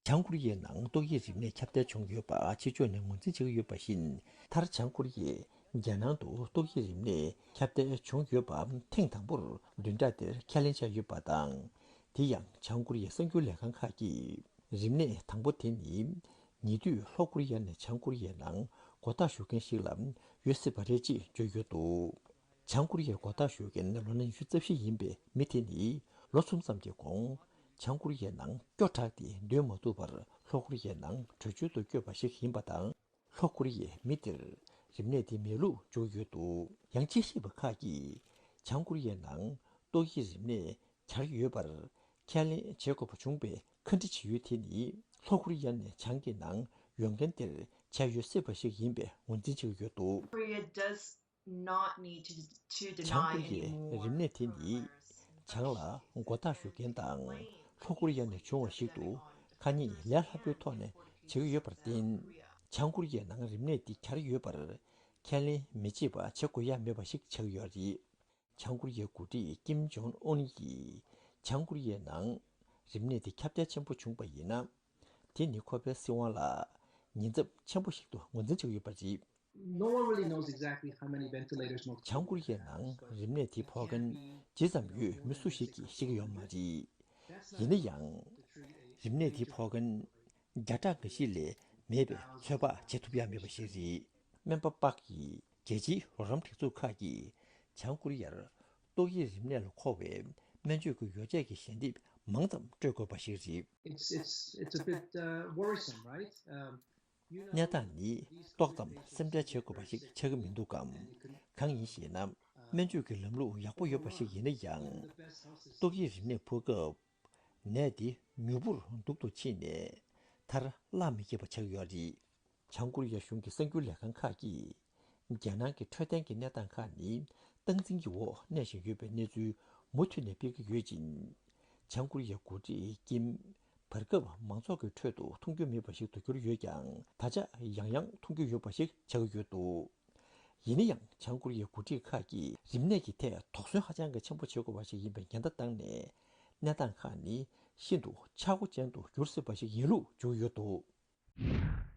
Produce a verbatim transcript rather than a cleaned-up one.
བྱང་ཀོ་རི་ཡའི་ནང་ཏོག་དབྱིབས་རིམས་ནད་ཁྱབ་གདལ་བྱུང་ཡོད་པ་ཕྱི་ཕྱོགས་ནས་ངོས་འཛིན་བྱེད་ཀྱི་ཡོད་པ་བཞིན། མཐར་བྱང་ཀོ་རི་ཡས་རྒྱལ་ནང་དུ་ཏོག་དབྱིབས་རིམས་ནད་ཁྱབ་གདལ་བྱུང་ཡོད་པ་ཐེངས་དང་པོར་བདུན་ཕྲག་འདིར་ཁས་ལེན་བྱས་ཡོད་པ་དང་། དེ་ཡང་བྱང་ཀོ་རི་ཡའི་གསར་འགྱུར་ལས་ཁང་ཁག་གིས། རིམས་ནད་དང་པོ་དེ་ནི། ཉེ་དུས་ལྷོ་ཀོ་རི་ཡ་ནས་བྱང་ཀོ་རི་ཡའི་ནང་སྒོ་རྟགས་ཞུ་མཁན་ཞིག་ལ་ཡོད་སྲིད་པ་རེད་ཅེས་བརྗོད་ཡོད་འདུག་བྱང་ཀོ་རི་ཡར་སྒོ་རྟགས་ཞུ་མཁན་ལོ་ན་ཉི་ཤུ་རྩ་བཞི་ཡིན་པའི་མི་དེ་ནི་ལོ་གསུམ་ཙམ་གྱི་གོང་། བྱང་ཀོ་རི་ཡའི་ནང་སྐྱོ་དྲགས་ཏེ་སྡོད་མ་ཐུབ་པར་ལྷོ་ཀོ་རི་ཡའི་ནང་བྲོས་བྱོལ་དུ་བསྐྱོད་པ་ཞིག་ཡིན་པ་དང་། ལྷོ་ཀོ་རི་ཡའི་མི་དེར་རིམས་ནད་དེ་མེད་ལུགས་བརྗོད་ཡོད་འདུག་ཡང་དཔྱད་ཞིབ་པ་ཁག་གིས་བྱང་ཀོ་རི་ཡའི་ནང་ཏོག་དབྱིབས་རིམས་ནད་གྱར་ཡོད་པར་ཁས་ལེན་བྱེད་དགོས་པ་བྱུང་བའི་ཁ་འདྲི་བྱེད་ཡུལ་དེ་ནི་ལྷོ་ཀོ་རི་ཡ་ནས་བྱང་གི་ནང་ཡོང་མཁན་དེར་བྱས་ཡོད་སྲིད་པ་ཞིག་ཡིན་པའི་ངོས་འཛིན་བྱེད་ཀྱི་ཡོད་འདུག Korea does not need to to བྱང་ཀོ་རི་ཡའི་རིམས་ནད་དེ་ནི་བྱང་ལ་སྒོ་རྟགས་ཞུ་མཁན་དང་ལྷོ་ཀོ་རི་ཡ་ནས་བྱུང་བ་ཞིག་ཏུ་ཁ་ཉིན་ལས་སླ་པོའི་ཐོག་ནས་བྱེད་ཀྱི་ཡོད་པར་བརྟེན། བྱང་ཀོ་རི་ཡའི་ནང་རིམས་ནད་འདི་གྱར་ཡོད་པར་ཁས་ལེན་མི་བྱེད་པ་བྱེད་དགོས་ཡ་མེད་པ་ཞིག་ཆགས་ཡོད་རེད། བྱང་ཀོ་རི་ཡའི་འགོ་ཁྲིད་ཀིམ་ཇོང་ཨུན་གྱིས་བྱང་ཀོ་རི་ཡའི་ནང་རིམས་ནད་དེ་ཁྱབ་གདལ་ཆེན་པོ་བྱུང་བ་ཡིན་ན། དེ་ནི་ཁོ་པའི་སྲིད་དབང་ལ་ཉེན་ཚབས་ཆེན་པོ་ཞིག་ཏུ་ངོས་འཛིན་བྱེད་ཀྱི་ཡོད་པ་རེད། No one really knows exactly how many ventilators most བྱང་ཀོ་རི་ཡའི་ནང་རིམས་ནད་དེ་ཕོག་མཁན་ཇི་ཙམ་ཡོད་མི་སུ་ཞིག་གིས་ཤེས་ཀྱི་ཡོད་མ་རེད། ཡིན་ན་ཡང་། རིམས་ནད་དེ་ཕོག་མཁན་བརྒྱ་ཕྲག་འགའ་ཞིག་ལས་མེད་པའི་ཚོད་དཔག་བྱེད་ཐུབ་ཡ་མེད་པ་ཞིག་རེད། སྨན་པ་པག་གིས་རྒྱལ་སྤྱིའི་རོགས་རམ་སྒྲིག་འཛུགས་ཁག་གིས་བྱང་ཀོ་རི་ཡར་ཏོག་དབྱིབས་རིམས་ནད་ལ་མཁོ་བའི་སྨན་བཅོས་ཀྱི་ཡོ་བྱད་ཀྱི་ཞལ་འདེབས་མང་ཙམ་སྤྲོད་དགོས་པ་ཞིག་རེད། It's it's it's a bit uh, worrisome, right? Um, you know, གནས་སྟངས་ནི་ཏོག་ཙམ་སེམས་ཁྲལ་བྱེད་དགོས་པ་ཞིག་ཆགས་ཀྱི་མི་འདུག་གམ། གང་ཡིན་ཞེ་ན། སྨན་བཅོས་ཀྱི་ལམ་ལུགས་ཡག་པོ་ཡོད་པ་ཞིག་ཡིན་ན་ཡང་། ཏོག་དབྱིབས་རིམས་ནད་ཕོག་སྐབས། ནད་དེ་མྱུར་པོར་སྡུག་ཏུ་ཕྱིན་ནས་མཐར་གླགས་མི་རྒྱག་པ་ཆགས་ཡོད་རེད། བྱང་ཀོ་རི་ཡ་གཞུང་གི་གསར་འགྱུར་ལས་ཁང་ཁག་གིས་རྒྱལ་ནང་གི་འཕྲོད་བསྟེན་གྱི་གནས་སྟངས་ཁག་ནི་སྟངས་འཛིན་གྱི་འོག་གནས་བཞིན་ཡོད་པའི་གནས་ཚུལ་མུ་མཐུད་ནས་སྤེལ་གྱི་ཡོད་ཅིང་། བྱང་ཀོ་རི་ཡའི་འགོ་ཁྲིད་ཀིམ་བར་སྐབས་མང་ཚོགས་ཀྱི་ཁྲོད་དུ་མཐོང་རྒྱུ་མེད་པ་ཞིག་ཏུ་གྱུར་ཡོད་ཀྱང་། ད་ཆ་ཡང་ཡང་མཐོང་རྒྱུ་ཡོད་པ་ཞིག་ཆགས་ཀྱི་ཡོད་འདུག་ཡིན་ན་ཡང་། བྱང་ཀོ་རི་ཡའི་འགོ་ཁྲིད་ཁག་གིས་རིམས་ནད་ཀྱི་ཐད་དོགས་ཟོན་ཧ་ཅང་གི་ཆེན་པོ་བྱེད་དགོས་པ་ཞིག་ཡིན་པའི་ཉེན་བརྡ་བཏང་ནས། གནས་སྟངས་ཁག་ནི་ཤིན་ཏུ་ཆག་སྒོ་ཅན་དུ་འགྱུར་སྲིད་པ་ཞིག་ཡིན་ལུགས་བརྗོད་ཡོད་འདུག